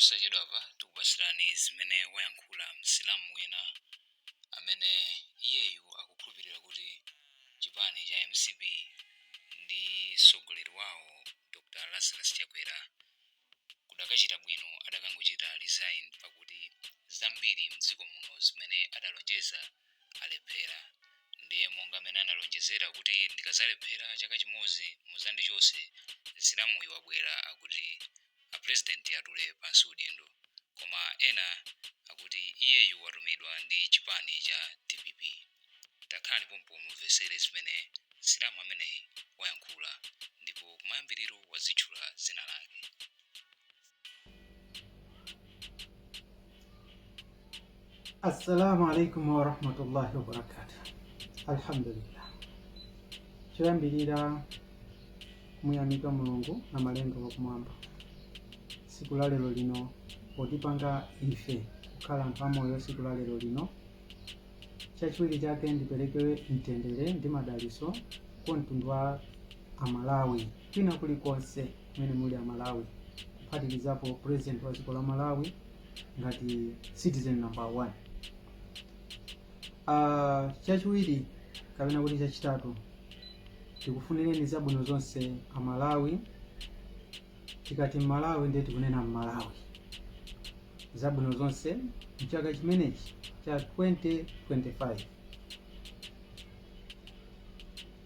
Posachedwapa tikupatsirani zimene wayankhula Msilamu wina amene iyeyu akukhulupirira kuti chipani cha mcp ndi mtsogoleri wawo Dr Lazarus Chakwera kudakachita bwino adakangochita resign pakuti zambiri mdziko muno zimene adalonjeza alephera. Ndiye monga mmene analonjezera kuti ndikazalephera chaka chimodzi muzandichose, Msilamuyu wabwera akuti a president atule pansi udindo koma ena akuti iyeyu watumidwa ndi chipani cha dpp. Takhalani pompo mumvesere zimene Msilamu ameneyi wayankhula ndipo kumayambiriro wazitchula dzina lake. Assalamu alaikum warahmatullahi wabarakatuh. Alhamdulillah. Choyambirira kumuyamika Mulungu Namalenga wakumwamba tsiku la lero lino potipanga ife kukhala anthu amoyo tsiku la lero lino. Chachiwiri chake ndipereke mtendere ndi madalitso kwa mtundu wa Amalawi kwina kulikonse kumene muli Amalawi, kuphatikizapo president wa dziko la Malawi ngati citizen number one. Chachiwiri kapena kuti chachitatu, tikufunireni zabwino zonse Amalawi. Tikati Mmalawi ndiye tikunena Mmalawi, zabwino zonse mchaka chimenechi cha 2025.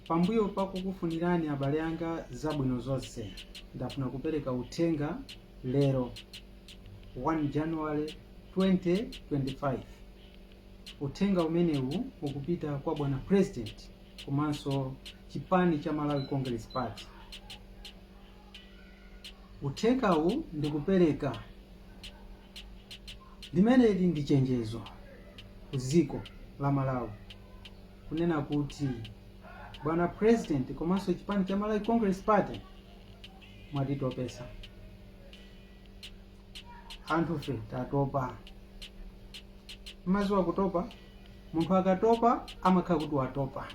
Pambuyo pa kukufunirani abale anga zabwino zonse, ndafuna kupereka uthenga lero 1 January 2025. Uthenga umenewu ukupita kwa bwana president komanso chipani cha Malawi Congress Party. Uthengawu ndikupereka limeneli ndi chenjezo ku dziko la Malawi kunena kuti bwana president komanso chipani cha Malawi Congress Party mwatitopesa anthufe, tatopa. Mmaziwa kutopa? Munthu akatopa amakhala kuti watopa.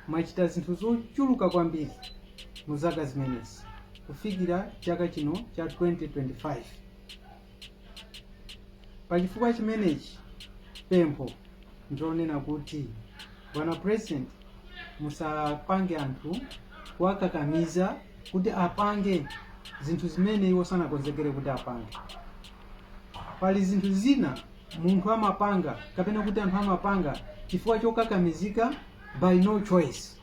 Mwachita zinthu zochuluka kwambiri mu zaka zimenezi kufikira chaka chino cha 2025. Pachifukwa chimenechi pempho ndilonena kuti bwana president, musapange anthu kuwakakamiza kuti apange zinthu zimene iwo sanakonzekere kuti apange. Pali zinthu zina munthu amapanga kapena kuti anthu amapanga chifukwa chokakamizika, by no choice,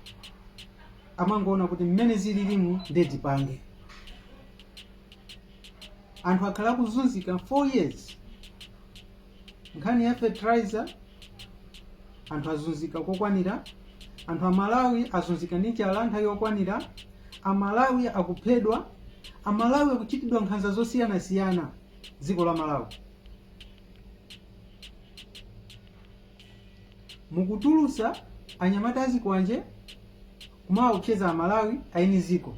amangoona kuti mmene zililimu ndiye tipange. Anthu akhala akuzunzika 4 years, nkhani ya fertilizer anthu azunzika kokwanira, anthu Amalawi azunzika ndi njala nthawi yokwanira, Amalawi akuphedwa, Amalawi akuchitidwa nkhanza zosiyanasiyana dziko la Malawi. Mukutulusa anyamata azikwanje kumawaopseza Amalawi aini ziko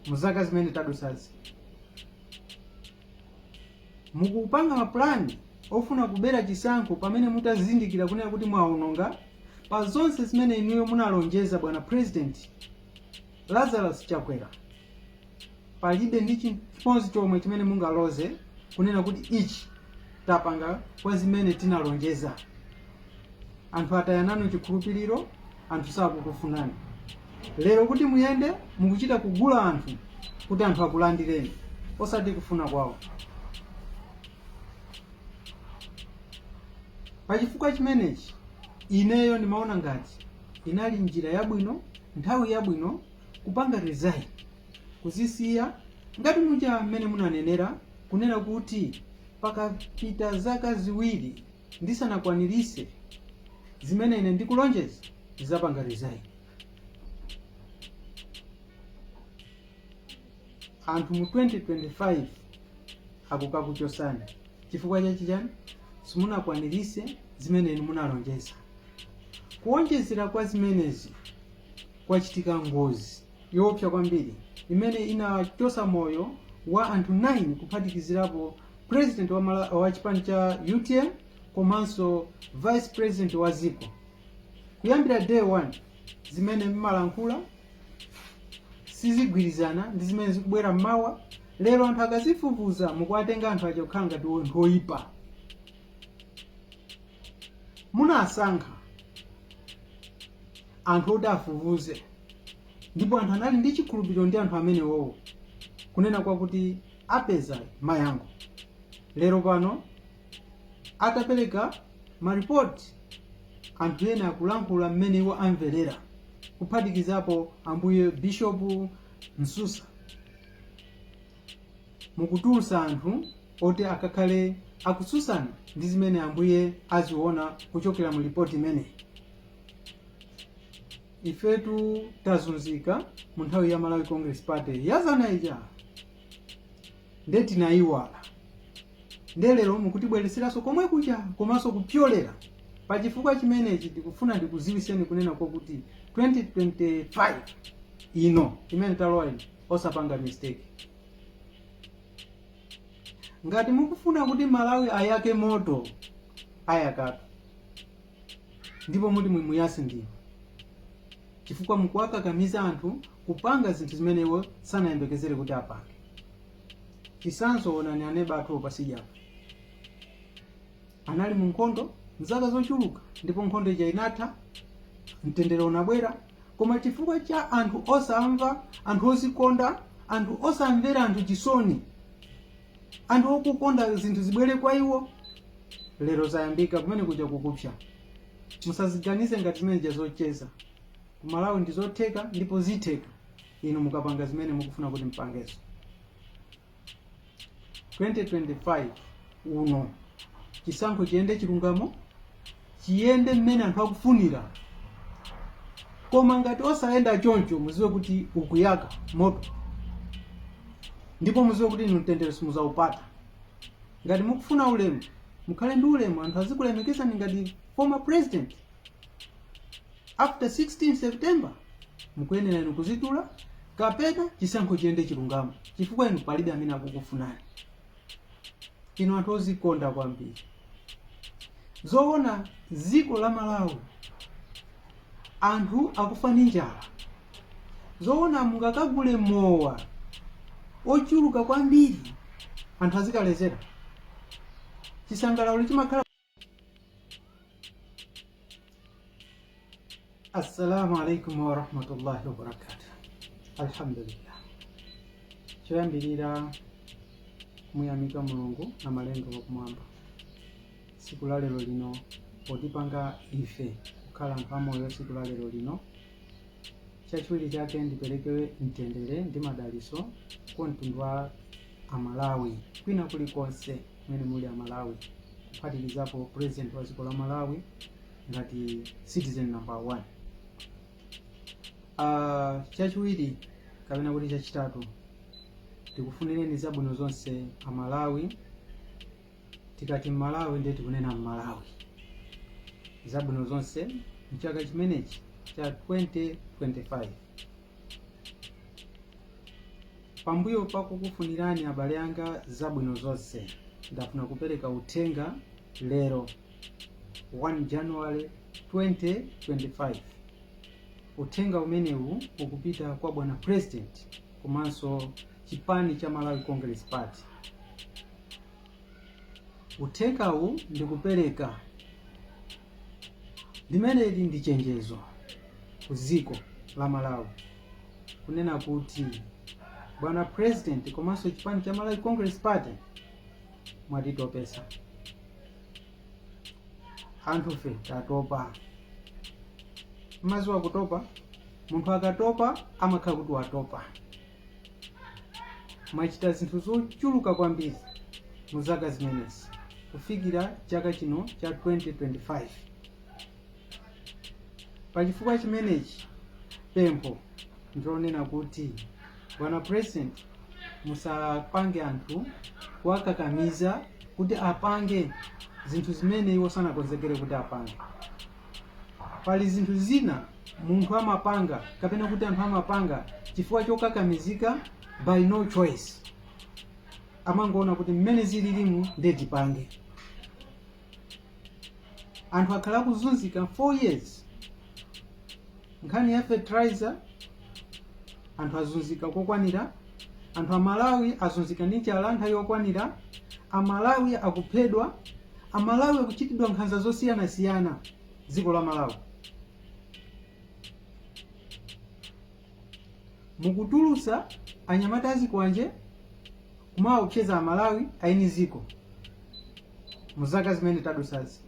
muzaka zimene tadusazi. Mukupanga mapulani ofuna kubera chisankho pamene mutazindikira kunena kuti mwaononga pa zonse zimene inuyo munalonjeza bwana president Lazarus Chakwera. Palibe ndi chimodzi chomwe chimene mungaloze kunena kuti ichi tapanga kwa zimene tinalonjeza. Anthu ataya nanu chikhulupiriro, anthu sakukufunani. Lero kuti muyende mukuchita kugula anthu kuti anthu akulandireni, osati kufuna kwawo. Pachifukwa chimenechi ineyo ndimaona ngati inali njira yabwino, nthawi yabwino kupanga resign, kuzisiya ngati muja mmene munanenera kunena kuti pakapita zaka 2 ndisanakwanirise zimene ine ndikulonjeza ndizapanga resign. Anthu mu 2025 akukakuchosani chifukwa chachichani? Simunakwanirise zimene inu munalonjeza. Kuonjezera kwa zimenezi, kwachitika ngozi yoopsa kwambiri imene inachosa moyo wa anthu 9 kuphatikizirapo president wa chipani cha UTM komanso vice president wa dziko. Kuyambira day 1 zimene mmalankhula sizigwirizana ndi zimene zikubwera mmawa. Lero anthu akazifufuza, mukuwatenga anthu aja kukhala ngati anthu oyipa. Munasankha anthu oti afufuze, ndipo anthu anali ndi chikhulupiriro ndi anthu amenewowo kunena kwakuti apeza mayankho. Lero pano atapereka maripoti, anthu ena akulankhula mmene iwo amverera, kuphatikizapo ambuye Bishop Msusa. Mukutulutsa anthu oti akakhale akutsutsana ndi zimene ambuye aziona kuchokera mu ripoti imeneyi. Ifetu tazunzika mu nthawi ya Malawi Congress Party yazana ija, nde tinayiwala. Nde lero mukutibweretseranso komwe kuja komanso kupyolera. Pa chifukwa chimenechi ndikufuna ndikuziwiseni kunena kwakuti 2025 ino imene talowa ino, osapanga mistake. Ngati mukufuna kuti Malawi ayake moto, ayakatu, ndipo muti mumuyase ndinu, chifukwa mukuwakakamiza anthu kupanga zinthu zimene iwo sanayembekezere kuti apange. Chitsanzo, onani aneba athu opasijapo anali mu nkhondo mzaka zochuluka, ndipo nkhondo ija inatha, mtendere unabwera. Koma chifukwa cha anthu osamva, anthu ozikonda, anthu osamvera anthu chisoni, anthu okukonda zinthu zibwere kwa iwo, lero zayambika kumene kuja kukupsa. Musaziganize ngati zimene zocheza. Ku Malawi ndi zotheka ndipo zitheka inu mukapanga zimene mukufuna kuti mpangezo. 2025 uno chisankho chiyende chilungamo, chiyende mmene anthu akufunira. Koma ngati osayenda choncho, muziwe kuti ukuyaka moto, ndipo muziwe kuti inu mtendere simuzaupata. Ngati mukufuna ulemu, mukhale ndi ulemu, anthu azikulemekezani ngati former president. After 16 September mukuyenera inu kuzitula kapena chisankho chiyende chilungamo, chifukwa inu palibe amene akukufunani. Inu anthu ozikonda kwambiri. Zoona, dziko la Malawi anthu akufa ndi njala. Zoona mungakagule mowa ochuluka kwambiri, anthu azikalezera? Chisangalalo chimakhala. Assalamu alaikum warahmatullahi wabarakatuh. Alhamdulillah, choyambirira kumuyamika Mulungu na malenga wakumwamba tsiku la lero lino potipanga ife kukhala anthu amoyo tsiku la lero lino. Chachiwiri chake, ndipereke mtendere ndi madaliso kwa mtundu wa Amalawi kwina kulikonse kumene muli Amalawi, kuphatikizapo president wa dziko la Malawi ngati citizen number one. Chachiwiri kapena kuti chachitatu, tikufunireni zabwino zonse Amalawi. Tikati Mmalawi ndiye tikunena Mmalawi. Zabwino zonse mchaka chimenechi cha 2025. Pambuyo pakukufunirani abale anga zabwino zonse, ndafuna kupereka uthenga lero 1 January 2025. Uthenga umenewu ukupita kwa bwana president komanso chipani cha Malawi Congress Party. Uthengawu ndikupereka limeneli ndi chenjezo ku dziko la Malawi kunena kuti bwana president komanso chipani cha Malawi Congress Party, mwatitopesa anthufe, tatopa. Maziwa kutopa, munthu akatopa amakhala kuti watopa. Mwachita zinthu zochuluka kwambiri mu zaka zimenezi kufikira chaka chino cha 2025. Pachifukwa chimenechi, pempho ndilonena kuti bwana president, musapange anthu kuwakakamiza kuti apange zinthu zimene iwo sanakonzekere kuti apange. Pali zinthu zina munthu amapanga kapena kuti anthu amapanga chifukwa chokakamizika, by no choice, amangoona kuti mmene zililimu ndiye tipange. Anthu akhala akuzunzika 4 years. Nkhani ya fertilizer, anthu azunzika kokwanira. Anthu Amalawi azunzika ndi njala nthawi yokwanira, Amalawi akuphedwa, Amalawi akuchitidwa nkhanza zosiyanasiyana dziko la Malawi. Mukutulusa anyamata azikwanje kumaopseza Amalawi aini ziko muzaka zimene tadusazi.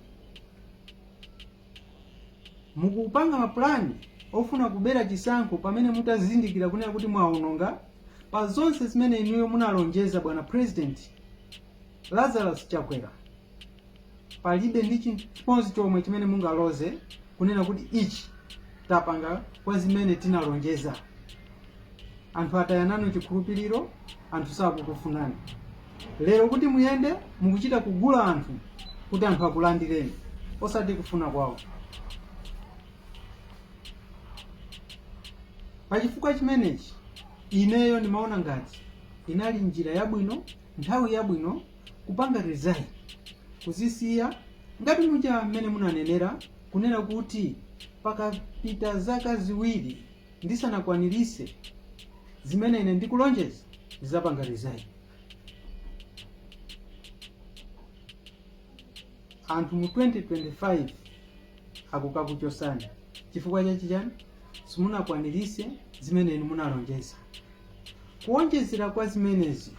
Mukupanga mapulani ofuna kubera chisankho pamene mutazindikira kunena kuti mwaononga pa zonse zimene inuyo munalonjeza bwana President Lazarus Chakwera. Palibe ndi chimodzi chomwe chimene mungaloze kunena kuti ichi tapanga kwa zimene tinalonjeza. Anthu ataya nanu chikhulupiriro, anthu sakukufunani. Lero kuti muyende mukuchita kugula anthu kuti anthu akulandireni, osati kufuna kwawo. Pachifukwa chimenechi ineyo ndimaona ngati inali njira yabwino, nthawi yabwino kupanga resign, kuzisiya ngati muja mmene munanenera kunena kuti pakapita zaka 2 ndisanakwanirise zimene ine ndikulonjeza ndizapanga resign. Anthu mu 2025 akukakuchosani chifukwa chachichani? Simunakwanirise zimene inu munalonjeza. Kuonjezera kwa zimenezi,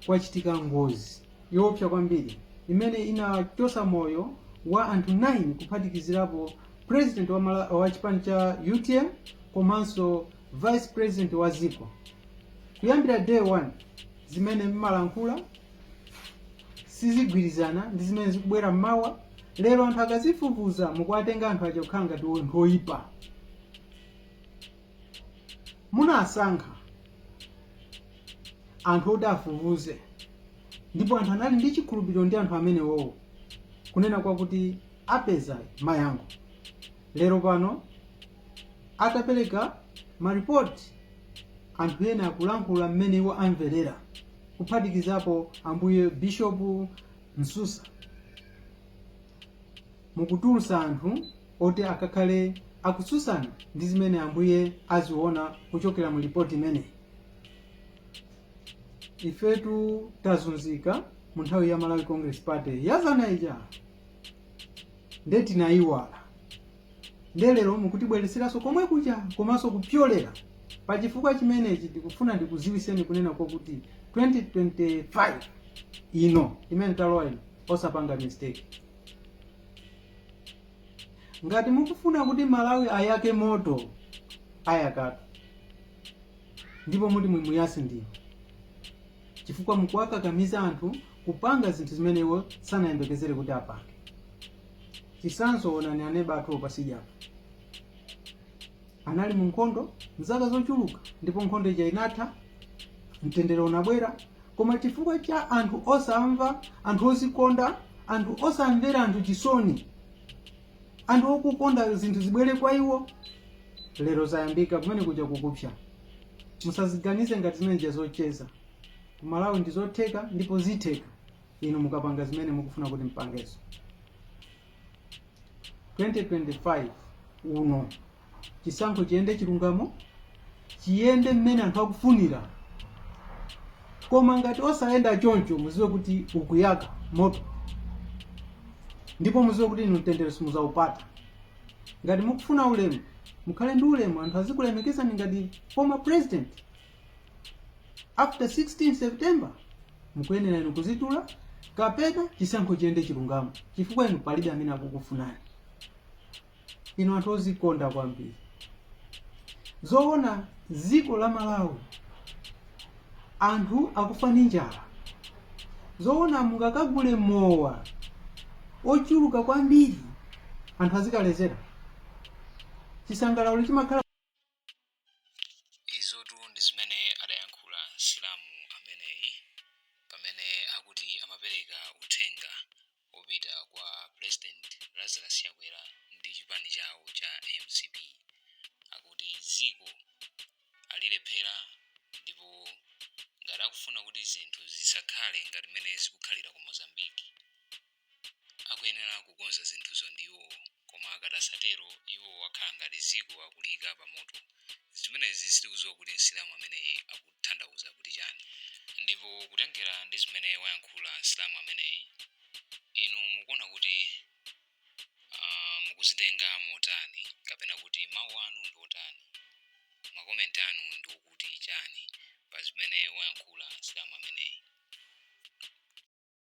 kwachitika ngozi yoopsa kwambiri imene inachosa moyo wa anthu 9 kuphatikizirapo president wa chipani cha UTM komanso vice president wa ziko. Kuyambira day 1 zimene mmalankhula sizigwirizana ndi zimene zikubwera mmawa. Lero anthu akazifufuza mukuwatenga anthu aja kukhala ngati anthu oyipa. Munasankha anthu oti afufuze, ndipo anthu anali ndi chikhulupiriro ndi anthu amenewowo kunena kwakuti apeza mayankho. Lero pano atapereka maripoti, anthu ena akulankhula mmene iwo amverera, kuphatikizapo ambuye Bishop Msusa. Mukutulusa anthu oti akakhale akutsutsana ndi zimene ambuye aziona kuchokera mu ripoti imeneyi. Ifetu tazunzika mu nthawi ya Malawi Congress Party yazana ija, nde tinayiwala, nde lero mukutibweretseranso komwe kuja komanso kupyolera. Pachifukwa chimenechi ndikufuna ndikuziwiseni kunena kwakuti 2025 ino imene talowa ino, osapanga mistake. Ngati mukufuna kuti Malawi ayake moto, ayakatu, ndipo muti mumuyase ndinu, chifukwa mukuwakakamiza anthu kupanga zinthu zimene iwo sanayembekezere kuti apange. Chitsanzo, onani aneba athu opasijapo anali mu nkhondo mzaka zochuluka, ndipo nkhondo ija inatha, mtendere unabwera, koma chifukwa cha anthu osamva, anthu ozikonda, anthu osamvera anthu chisoni, anthu okukonda zinthu zibwere kwa iwo, lero zayambika kumene kuja kukupsa. Musaziganize ngati zimene zija zocheza. Ku Malawi ndi zotheka ndipo zitheka inu mukapanga zimene mukufuna kuti mpangezo. 2025 uno chisankho chiyende chilungamo, chiyende mmene anthu akufunira. Koma ngati osayenda choncho, muziwe kuti ukuyaka moto, ndipo muziwe kuti inu mtendere simuzaupata. Ngati mukufuna ulemu, mukhale ndi ulemu, anthu azikulemekezani ngati former president. After 16 September mukuyenera inu kuzitula kapena chisankho chiyende chilungamo, chifukwa inu palibe amene akukufunani. Inu anthu ozikonda kwambiri. Zoona, dziko la Malawi anthu akufa ndi njala. Zoona mungakagule mowa ochuluka kwambiri anthu azikalezera? Chisangalalo chimakhala. Izotu ndi zimene adayankhula Msilamu ameneyi pamene akuti amapereka uthenga opita kwa President Lazarus Chakwera ndi chipani chawo cha MCP. Akuti dziko alilephera, ndipo ngati akufuna kuti zinthu zisakhale ngati mmene zikukhalira ku Mozambique, akuyenera kukonza zinthuzo ndi iwowo, koma akati asatero iwo akhala ngati dziko akuliyika pa moto. Zimenezi sitikudziwa kuti msilamu ameneyi akutanthauza kuti chani. Ndipo kutengera ndi zimene wayankhula msilamu ameneyi, inu mukuona kuti mukuzitenga motani, kapena kuti mawu anu ndi otani, makomenti anu ndi okuti chani pa zimene wayankhula msilamu ameneyi?